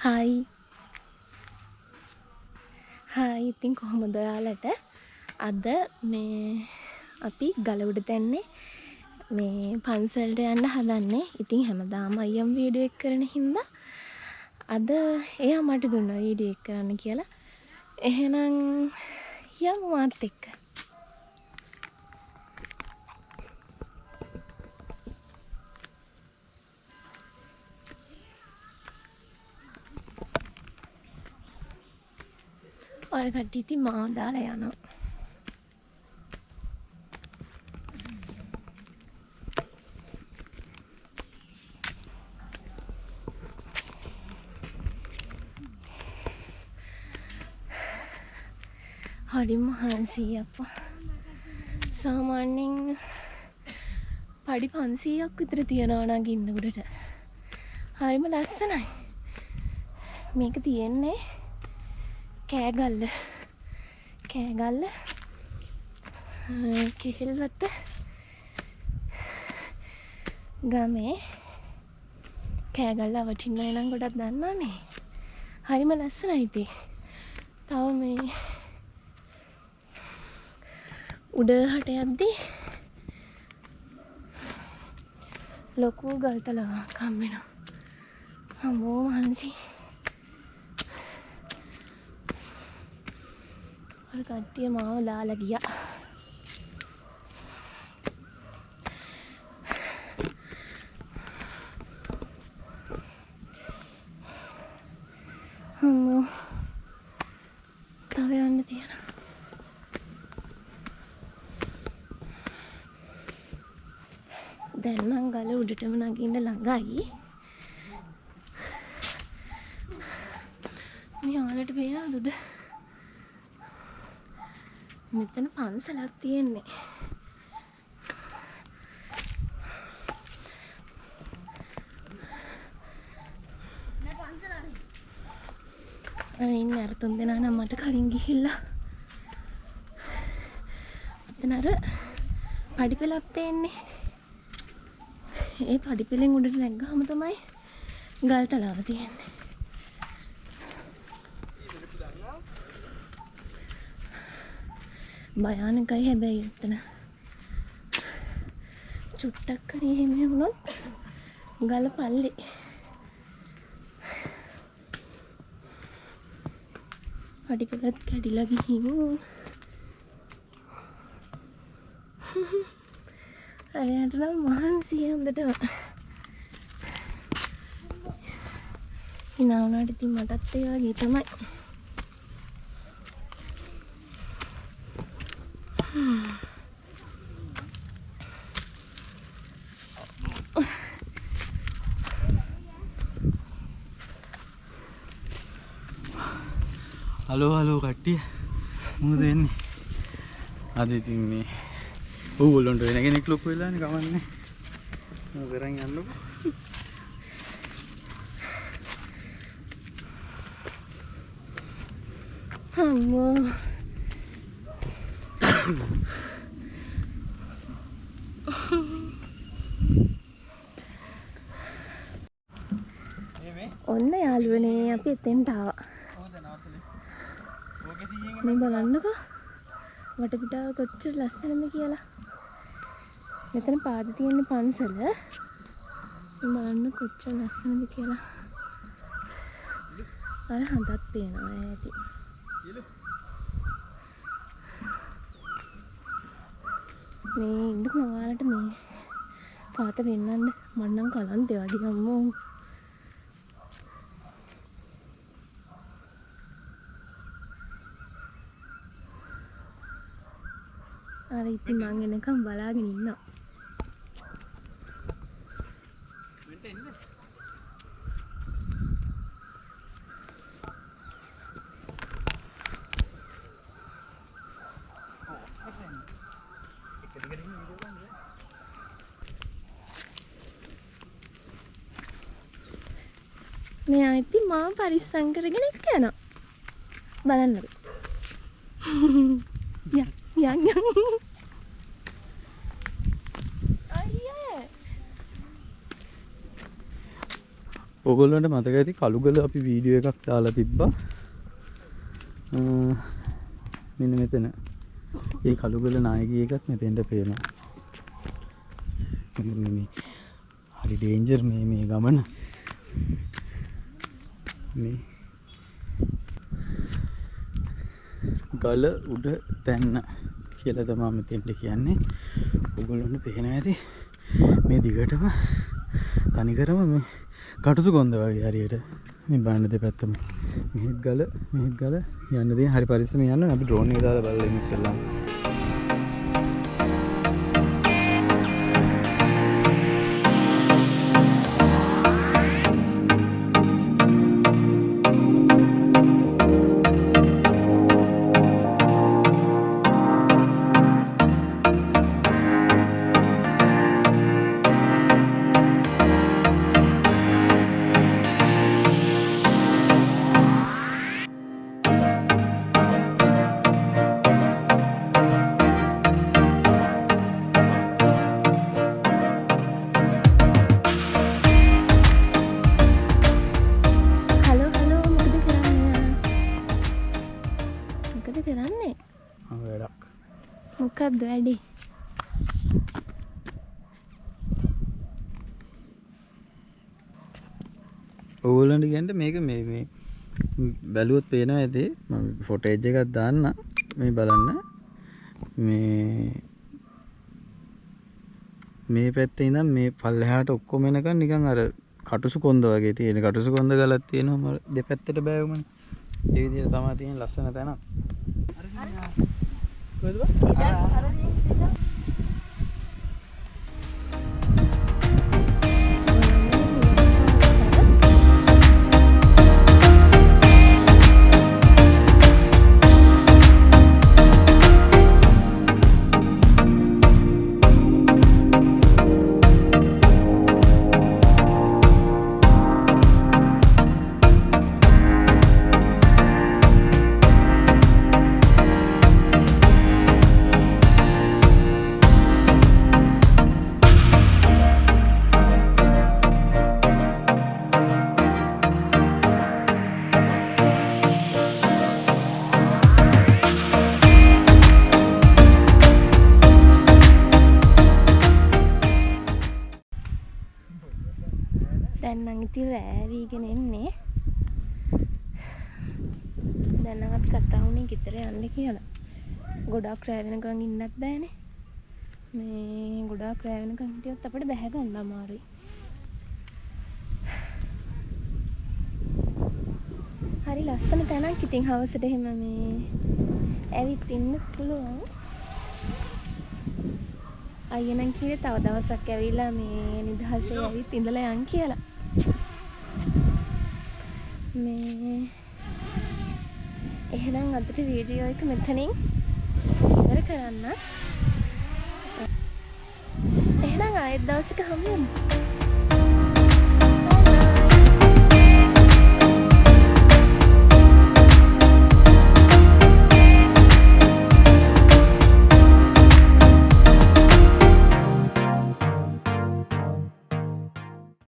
Hi hi, ඉතින් කොහොමද ඔයාලට? අද මේ අපි ගලඋඩ තැන්නේ මේ පන්සලට යන්න හදන්නේ. ඉතින් හැමදාම අයියම් වීඩියෝ එක කරන හින්දා අද එයා මට දුන්නා වීඩියෝ එක කරන්න කියලා. එහෙනම් යමු මාත් එක්ක. ඔයාලා කට්ටිය ඉතින් මාව දාලා යනවා. හරි මහන්සියි අප්පා. සාමාන්‍යයෙන් පඩි 500ක් විතර තියනවා නගින්න උඩට. හරිම ලස්සනයි. මේක තියෙන්නේ කෑගල්ල. කෑගල්ල කෙහෙල්වත්ත ගමේ. කෑගල්ල අවටින්න අය නම් ගොඩක් දන්නවනේ. හරිම ලස්සනයි ඉතින්. තව මේ උඩහට යද්දි ලොකු ගල්තලාවක් හම්බ වෙනවා. අම්මෝ මහන්සි. අර කට්ටිය මාව දාලා ගියා. අම්මෝ තව යන්න තියෙනවා. දැන් නම් ගල උඩටම නගින්න ළඟයි. මේ ඔයාලට පේනවද උඩ? මෙතන පන්සලක් තියෙන්නේ. අර ඉන්න අර තුන් දෙනා නම් මට කලින් ගිහිල්ලා. අතන අර පඩි පෙළක් පේන්නේ. ඒ පඩි පෙළෙන් උඩට නැග්ගාම තමයි ගල් තලාව තියෙන්නේ. භයානකයි හැබැයි එතන. චුට්ටක් හරි එහෙම වුණොත් ගල පල්ලේ. පඩි පෙළත් කැඩිලා ගිහින්. අරයට නම් මහන්සිය හොඳටම. හිනා වුණාට ඉතින් මටත් ඒ වගේ තමයි. හලෝ හලෝ කට්ටිය, මොකද වෙන්නේ? අද ඉතින් මේ ඕගොල්ලන්ට වෙන කෙනෙක් ලොකු වෙලානේ, කමන්නේ. මොකද කරන් යන්නකෝ. අම්මෝ. ඔන්න යාළුවනේ අපි එතෙන්ට ආවා. මේ බලන්නකෝ වටපිටාව කොච්චර ලස්සනද කියලා. මෙතන පාද තියෙන පන්සල. මේ බලන්න කොච්චර ලස්සනද කියලා. අර හඳත් පේනවා ඈතින්. මේ ඉන්නකෝ මම ඔයාලට මේ පාත පෙන්නන්න. මං නම් කලන්තේ වගේ අම්මෝ. අර ඉතින් මං එනකම් බලාගෙන ඉන්නවා. මෙයා ඉතින් මාව පරිස්සම් කරගෙන එක්ක යනවා. බලන්නකෝ. යන් යන් යන්. අයියේ. ඔයගොල්ලන්ට මතක ඇති කළුගල අපි වීඩියෝ එකක් දාලා තිබ්බා. මෙන්න මෙතන. ඒ කළුගල නායකයෙක්ත් මෙතෙන්ට පේනවා. මේ හරි ඩේන්ජර් මේ මේ ගමන. මේ ගල උඩ තැන්න කියලා තමයි මෙතෙන්ට කියන්නේ. ඔයගොල්ලන්ට පේනවා ඇති මේ දිගටම තනිකරම මේ කටුසු කොන්ද වගේ හරියට මේ බලන්න දෙපැත්තම මෙහෙත් ගල මෙහෙත් ගල යන්න තියෙන හරි පරිස්සමෙන් යන්න ඕනේ. අපි ඩ්‍රෝන් එක දාලා බලලා ඉමු ඉස්සෙල්ලාම. මොකක්ද වැඩේ? ඔයගොල්ලන්ට කියන්නේ මේක මේ මේ බැලුවොත් පේනවා ඇති. මම ෆොටේජ් එකක් දාන්න මේ බලන්න. මේ මේ පැත්තේ ඉඳන් මේ පල්ලෙහාට ඔක්කොම එනකන් නිකන් අර කටුසු කොන්ද වගේ තියෙන. කටුසු කොන්ද ගලක් තියෙනවා දෙපැත්තට බෑවුමනේ. ඒ විදිහට තමයි තියෙන ලස්සන තැනක්. කොහෙද බං? දැන් නම් ඉතින් රෑ වීගෙන එන්නේ. දැන් නම් අපි කතා වුණේ ගෙදර යන්න කියලා. ගොඩාක් රෑ වෙනකන් ඉන්නත් බෑනේ. මේ ගොඩාක් රෑ වෙනකන් හිටියොත් අපිට බැහැ ගන්න අමාරුයි. හරි ලස්සන තැනක් ඉතින් හවසට එහෙම මේ ඇවිත් ඉන්න පුළුවන්. අයියා නම් කිව්වේ තව දවසක් ඇවිල්ලා මේ නිදහසේ ඇවිත් ඉඳලා යන් කියලා. මේ එහෙනම් අදට වීඩියෝ එක මෙතනින් ඉවර කරන්න. එහෙනම් ආයෙත් දවසක හමු වෙමු.